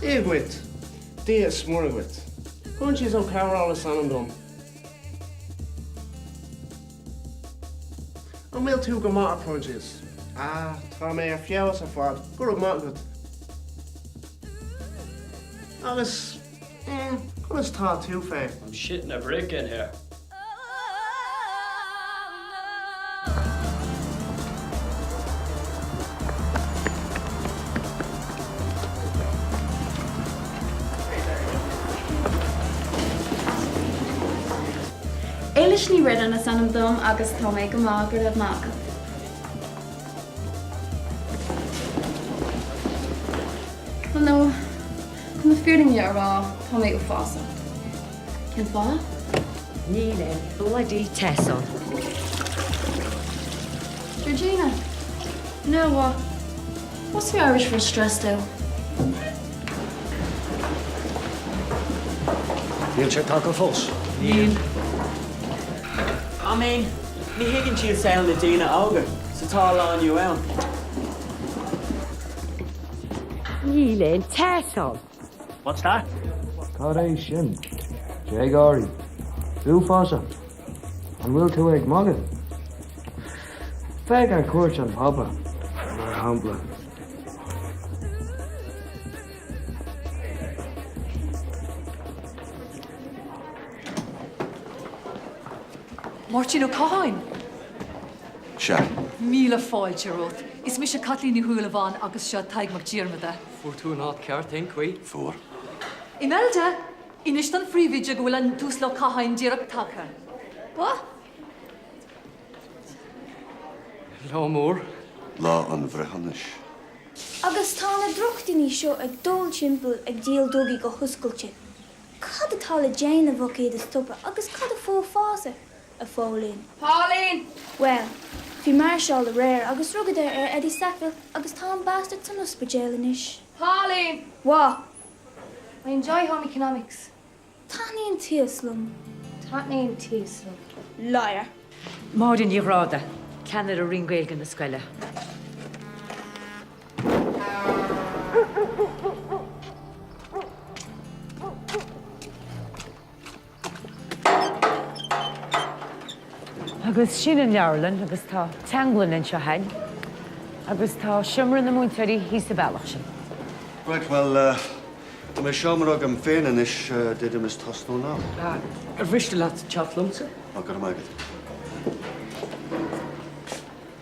Dia dhuit. Dia is Muire dhuit. Proinsias Ó Cearúil is ainm dom. An bhfuil tú go maith, a Phroinsias? Ah, tá mé ar feabhas ar fad, go raibh maith agat. Agus, eh, conas tá tú féin? I'm shitting a brick in here. Éilis Ní Ríordáin is ainm dom agus tá mé go maith, go raibh maith agat. Bhuel no, chun na fírinne a rá, tá mé uafásach. Cén fáth? Níl aon bloody teas ann. Georgina, Now what? What's the Irish for stressed out? Níl sé tagtha fós. Níl. I mean, ní thuigeann siad saol na daoine óga sa tá lá inniu ann. Níl aon teas ann. What's that? Cad é sin? Déagóirí. Uafásach. An bhfuil tú ag magadh? Féach ar chuairt an Phápa, mar shampla. Máirtín Ó Catháin? Sea. Míle fáilte romhat. Is mise Caitlín Ní Shúilleabháin agus seo Tadhg Mac Diarmada. Fuair tú an áit ceart, cén chaoi? Fuair. Imelda! Inis don phríomhoide go bhfuil an tUasal Ó Catháin díreach tagtha. What? Lá mór. Lá an bhreithiúnais. Agus tá na drochdhaoine seo ag dul timpeall ag díol drugaí go hoscailte. Cad atá le déanamh ach iad a stopadh agus cad a fuair fása, a Phóilín? Pauline! Bhuel, bhí máirseáil aréir agus rugadar ar Eddie Sackville agus tá an bastard san ospidéal anois. Pauline! What? I enjoy home economics. Taitníonn tíos liom. Taitníonn tíos liom. Liar. Máire Ní Ghráda, Ceannaire Roinn Gaeilge na scoile. Agus sin an leabharlann agus tá teanglann anseo againn agus tá seomra na múinteoirí thíos sa bealach sin. Right, bhuel, tá mé seomra agam féin anois, d'fhéadfaimis tosnú now. Ar mhiste leat teacht liomsa? Ó, go raibh maith agat.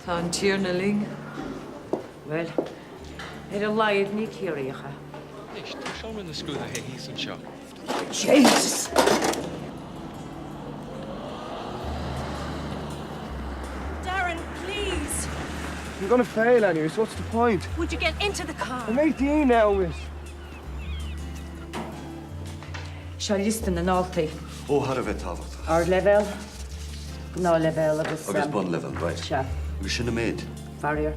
Tá an Tiarna linn. Bhuel, ar a laghad ní Ciarraíoch é. Anois, tá seomra na scrúduithe thíos anseo. Jesus! Darren, please! I'm gonna fail anyway, so what's the point? Would you get into the car? I'm 18 now, miss. Seo liosta na ndaltaí. Ó, thar a bheith tábhachtach. Ardleibhéal, gnáthleibhéal agus. Agus bunleibhéal, right. Sea. Agus sin an méid. Faraor,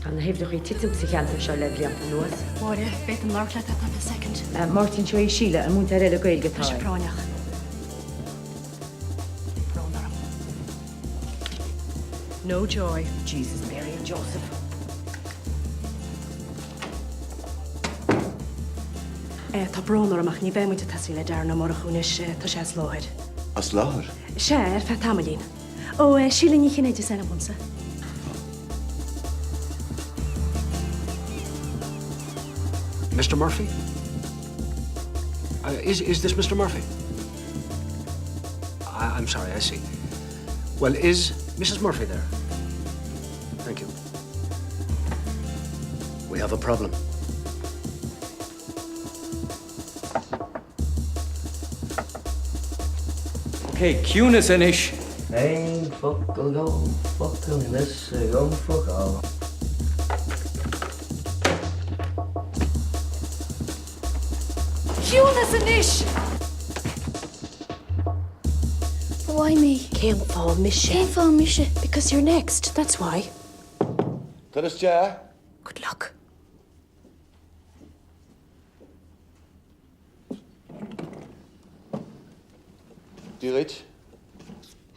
tá na huimhreacha ag titim sa cheantar seo le blianta anuas. Máire, b'fhéidir labhairt leat ar feadh second. Máirtín, seo í Síle, an múinteoir eile Gaeilge atá Tá sé práinneach. Brón orm. No joy. Jesus, Mary and Joseph. Tá brón orm ach ní bheidh muid ag tosaí le Darren Ó Murchú anois, tá sé as láthair. As láthair? Sea, ar feadh tamaillín. Ó, Síle Ní Chinnéide is ainm domsa. Mr Murphy? Uh, is, is this Mr Murphy? I, I'm sorry, I see. Well, is Mrs Murphy there? Thank you. We have a problem. Ok, ciúnas anois! Aon focal dhó, focal níl fhios agam focal. Ciúnas anois! But why me? Cén fáth mise? Cén fáth mise? Because you're next, that's why. Tar isteach. Good luck. Dia dhuit.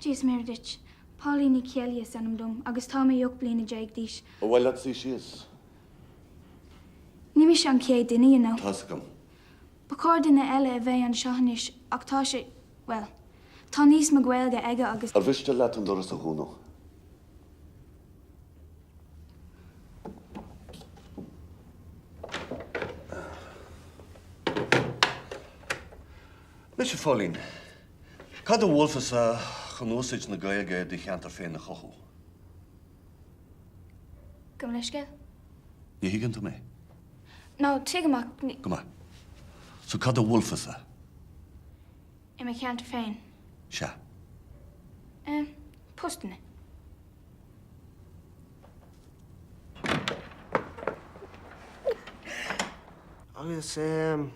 Dia is Muire duit. Pauline Ní Cheallaigh is ainm dom agus tá mé 18 bliana d'aois. Ar mhaith leat suí síos? Ní mise an chéad duine, you know. Tá's agam. Ba chóir duine eile a bheith anseo anois ach tá sé, bhuel, tá níos mo Gaeilge aige agus. Ar mhiste leat an doras a dhúnadh? Anois, a Phóilín, cad a mholfása chun úsáid na Gaeilge i do cheantar féin a chothú? Gabh mo leithscéal. Ní thuigeann tú mé? No, tuigim ach ní. Go maith. So cad a mholfása? I mo cheantar féin? Sea. Eh, postanna. Agus ehm,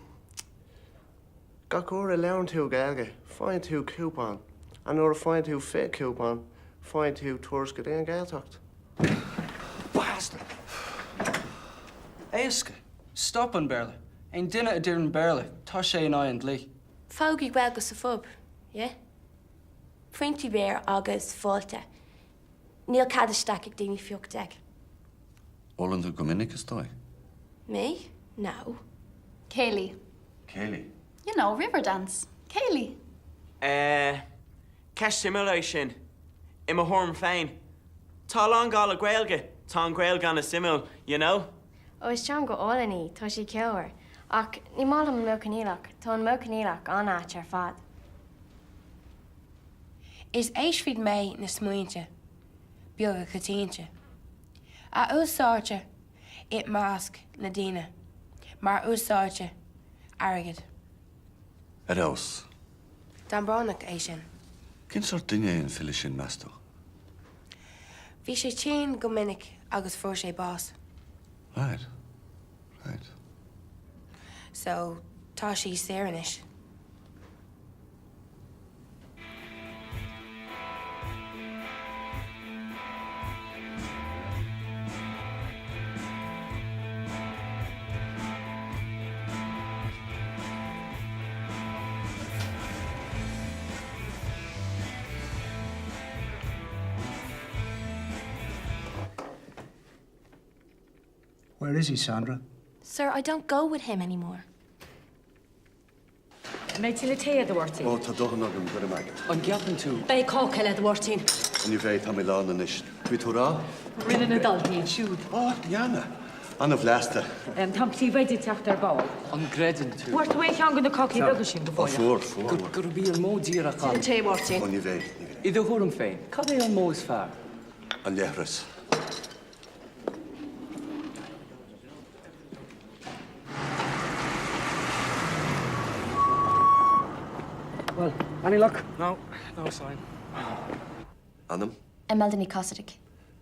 gach uair a labhrann tú Gaeilge, faigheann tú cúpón, and nuair a faigheann tú 20 cúpón, faigheann tú turas go dtí an Ghaeltacht. Bastard! Éasca! Stop an Béarla. Aon duine a deireann Béarla, tá sé in aghaidh an dlí. Fógraí Gaeilge sa phub, yeah? Piontaí beoir agus fáilte. Níl cead isteach ag daoine faoi 18. Ólann tú go minic, is dóigh? Me? No. Céilí. Céilí? You know, Riverdance. Céilí. Eh, ceist suimiúil é sin. I mo thuairim féin, tá a lán gá le Gaeilge, tá an Ghaeilge an-suimiúil, you know? Ó is teanga álainn í, tá sí ceomhar. Ach ní maith liom an modh coinníollach, tá an modh coinníollach an-ait ar fad. Is éistfidh mé na smaointe beaga coitianta a úsáidtear i measc na ndaoine mar úsáidtear airgead. Ar fheabhas. Dán brónach é sin. Cén sórt duine é an file sin, meas tú? Bhí sé tinn go minic agus fuair sé bás. Right. Right. So, tá sí saor anois. Where is he, Sandra? Sir, I don't go with him anymore. An mbeidh tuilleadh tae agat, a Mháirtín? Ó, tá dóthain agam, go raibh maith agat. An gceapann tú? Beidh cáca eile agat, a Mháirtín. Ní bheidh, tá mé lán anois. Bhí tú ag rá? Rinne na daltaí iad siúd. Ó, ndearna. An-bhlasta. Tá an príomhoide ag teacht ar ball. An gcreideann tú? Bhfuair tú aon cheann de na cácaí beaga sin go Ó, fóilleach? fuair, fuair. Gurb í an modh díreach an. Tuilleadh tae, a Mháirtín. Ó, ní bheidh, ní bheidh. I do thuairim féin, cad é an modh is fearr? An leithreas. Well, any luck? No, no sign. Ainm? Imelda Ní Chasaide.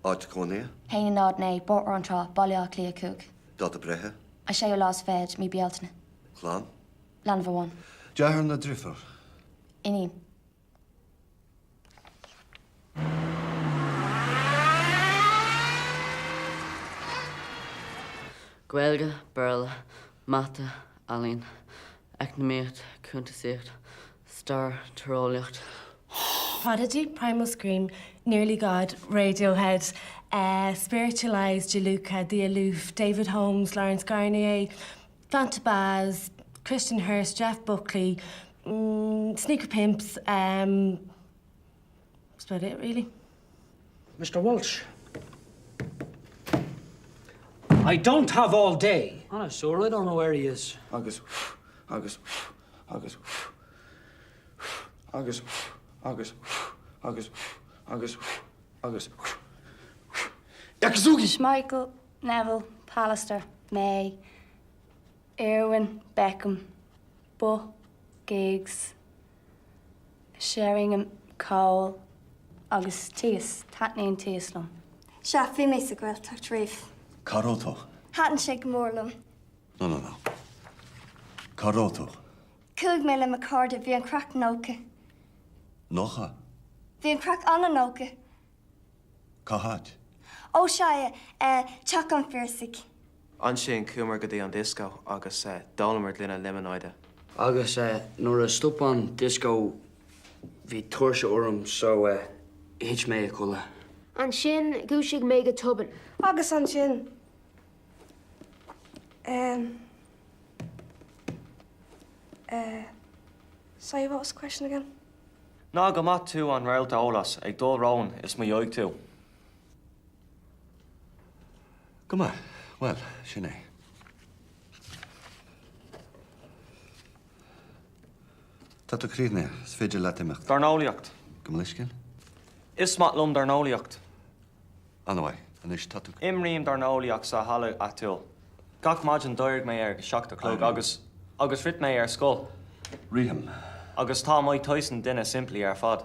Áit cónaithe? 1 0 9, Bóthar an Trá, Baile Átha Cliath 5. Dáta breithe? An séú lá is fichead, mí Bealtaine. Clann? Leanbh amháin. Deartháir nó deirfiúr? Iníon. Gaeilge, Béarla, Mata, Ealaín, Eacnamaíocht, Cuntasaíocht, Stair, Tíreolaíocht. Prodigy, Primal Scream, Nearly God, Radiohead, Spiritualized, Juluka, The Aloof, David Holmes, Laurence Garnier, Fanta Baz, Christian Hurst, Jeff Buckley, Sneaker Pimps, um, that's about it really. Mr Walsh. I don't have all day. Honest, sir, I don't know where he is. Agus, agus, agus, agus, agus, agus, agus, agus, Yakizugi! Schmeichel, Neville, Pallister, May, Irwin, Beckham, Butt, Giggs, Sheringham, Cole agus Tíos. Taitníonn Tíos liom. Sea, bhí mé sa Ghaeltacht riamh. Cá raibh tú? Thaitin sé go mór liom. No, no, no. Cá raibh tú? Chuaigh mé le mo chairde, bhí an craic 90. 90? Bhí an craic an-90. Cá háit? Ó sea, eh, Teach an Phiarsaigh. Ansin chuamar go dtí an dioscó agus d'ólamar gloine liomanáide. Agus nuair a stop an dioscó bhí tuirse orm so thit mé a chodladh. Ansin dhúisigh mé go tobann. Agus ansin, em. Eh, sorry, what was the question again? Ná go mbeadh tú an réalta eolas ag dul romhainn is mo dheoidh tú. Go maith. Bhuel, sin é. Tá tú críochnaithe. Is féidir leat imeacht. Dornálaíocht. Gabh mo leithscéal. Is maith liom dornálaíocht. An-mhaith. Anois tá tú. Imrím dornálaíocht sa halla áitiúil. Gach maidin d'éirigh mé ar a 7 a chlog agus agus rith mé ar scoil. Rithim. Agus tá Mike Tyson duine simplí ar fad.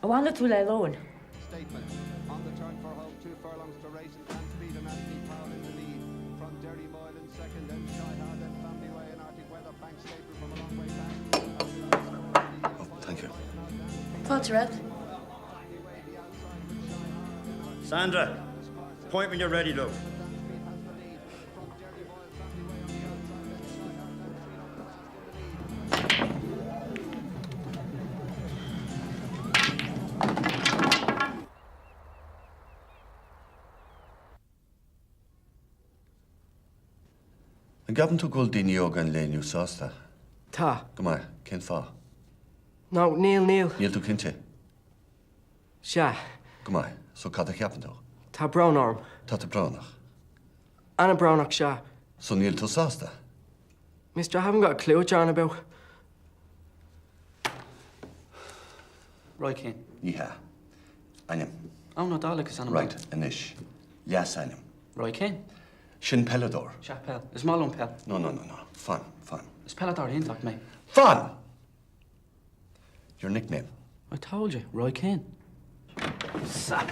An bhfanfaidh tú le lón? Thank you. Fáilte romhat. Sandra, point when you're ready, love. An gceapann tú go bhfuil daoine óga an lae inniu sásta? Tá. Go maith. Cén fáth? No, níl, níl. Níl tú cinnte? Sea. Go maith. So cad a cheapann tú? Tá brón orm. Tá tú brónach. An-bhrónach, sea. So níl tú sásta? Mister, I haven't got a clue what you're on about. Roy Keane. Ní hea. Ainm. Eoin Ó Dálaigh is ainm dom. Right, anois. Leasainm. Roy Keane. Sin peileadóir. Sea, peil. Is maith liom peil. No, no, no, no. Fan, fan. Is peileadóir iontach mé. Fan! Your nickname. I told you, Roy Keane. Sap.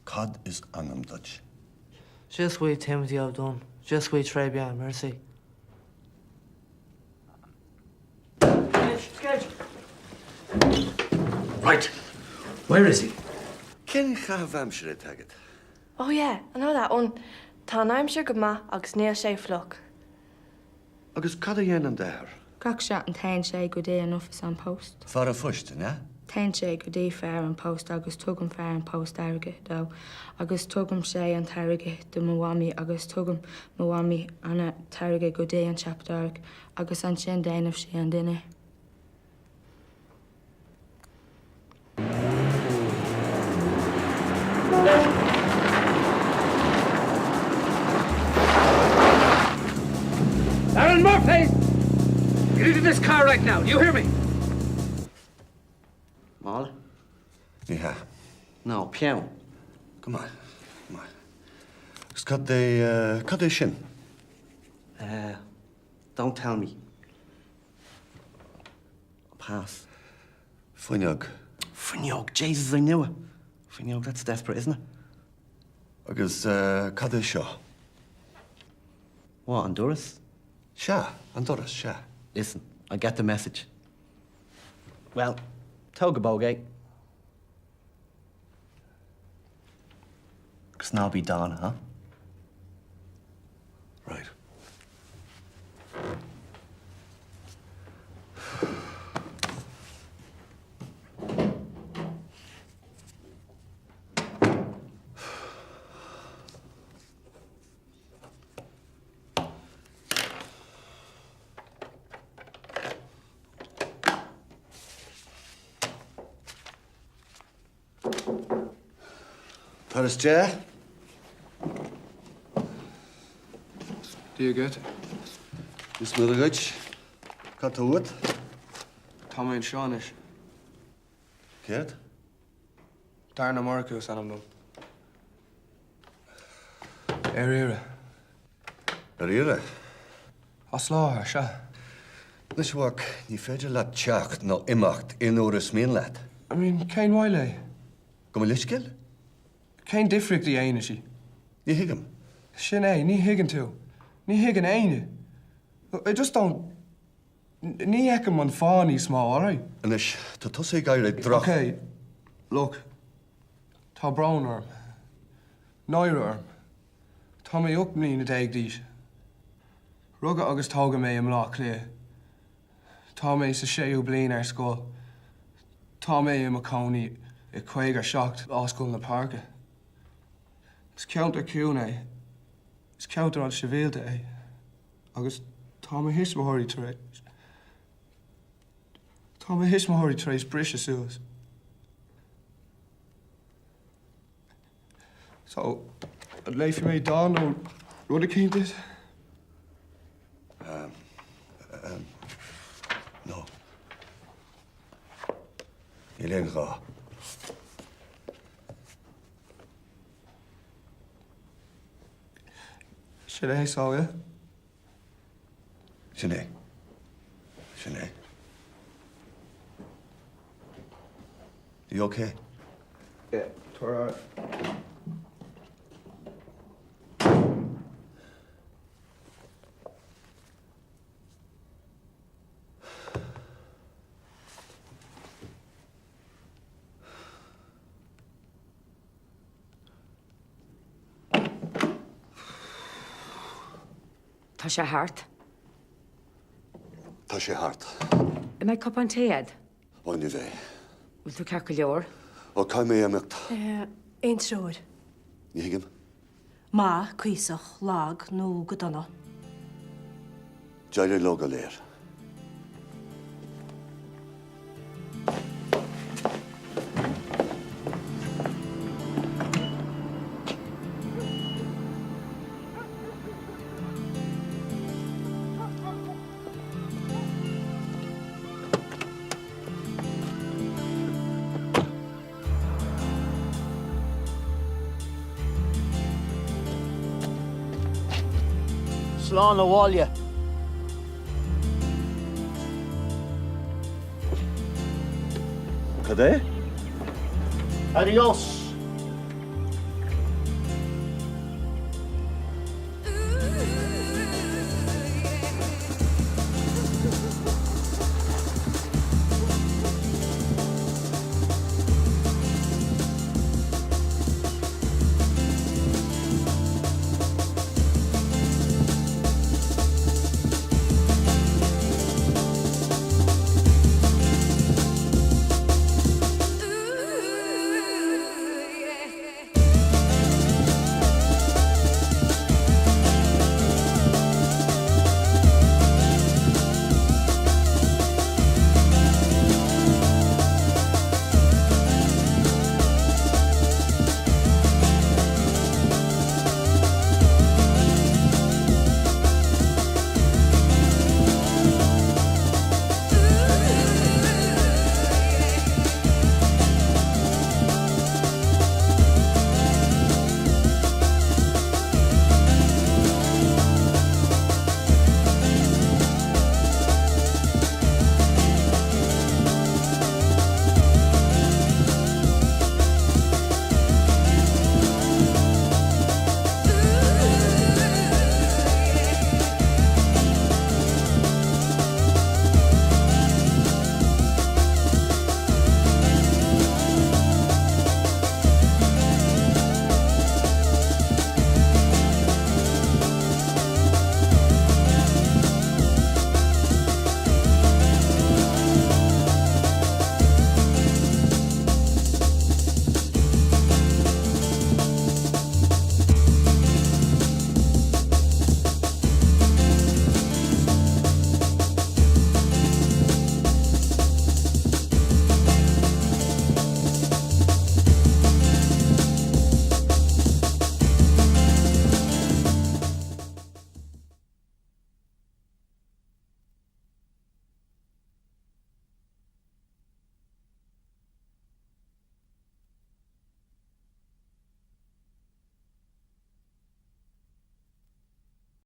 Cad is ainm duit? Je suis Timothy O'Dunne. Je suis très bien, merci. Right. Where is he? Cén chaitheamh aimsire atá agat? Oh yeah, I know that one. Tá an aimsir go maith agus níl sé fliuch. Agus cad a dhéanann d'athair? Gach seachtain téann sé go dtí an oifig an post. Fear an phoist, an ea? Téann sé go dtí fear an post agus tugann fear an post airgead dó agus tugann sé an t-airgead do mo mhamaí agus tugann mo mhamaí an t-airgead go dtí an siopadóir agus ansin déanann sí an dinnéar. Aaron Murphy! Get into this car right now, do you hear me? Mála? Ní hea. No, peann. Go maith, go maith. Agus cad é, cad é sin? Eh, don't tell me. Pass. Fuinneog. Fuinneog, Jesus, I knew it. Fuinneog, that's desperate, isn't it? Agus cad é seo? What, an doras? Sea, an doras, sea. Listen, I get the message. Well, tóg go bog é. Agus ná bí dána, huh? Right. Tar isteach. Dia dhuit. Is Muire dhuit. Cad tá uait? Tá mé anseo anois. Céard? Darren Ó Murchú is ainm dom. Ar iarraidh. Ar iarraidh? As láthair, sea. Anois, a mhac, ní féidir leat teacht nó imeacht aon uair is mian leat. I mean, cén mhaith léi? Gabh mo leithscéal? Cén difríocht a dhéanann sí? Ní thuigim. Sin é, ní thuigeann tú. Ní thuigeann éinne. I just don't, ní fheicim an fáth níos mó, alright? Anois, tá tusa ag éirí droch. Ok, look, tá brón orm. Náire orm. Tá mé 18 mbliana d'aois. Rugadh agus tógadh mé i mBleá Cliath. Tá mé sa séú bliain ar scoil. Tá mé i mo chónaí. i 57 Scoil na Páirce. Is ceantar ciúin é. Is ceantar an-sibhialta é. Agus tá mo thuismitheoirí tar éis. Tá mo thuismitheoirí tar éis briseadh suas. So, an léifidh mé dán nó rud eicínt duit? Um, um, no. Níl aon ghá. Sin é, so, yeah? Sin é. Sin é. You okay? Yeah, tá alright. Tá sé thart. Tá sé thart. An mbeidh cupán tae a'd? Ó, ní bheidh. Bhfuil tú ceart go leor? Ó, caithfidh mé imeacht. Aon treoir? Ní thuigim. Maith, cuíosach, lag nó go dona. D'éirigh leo go léir. Slán abhaile. Cad é? Adios.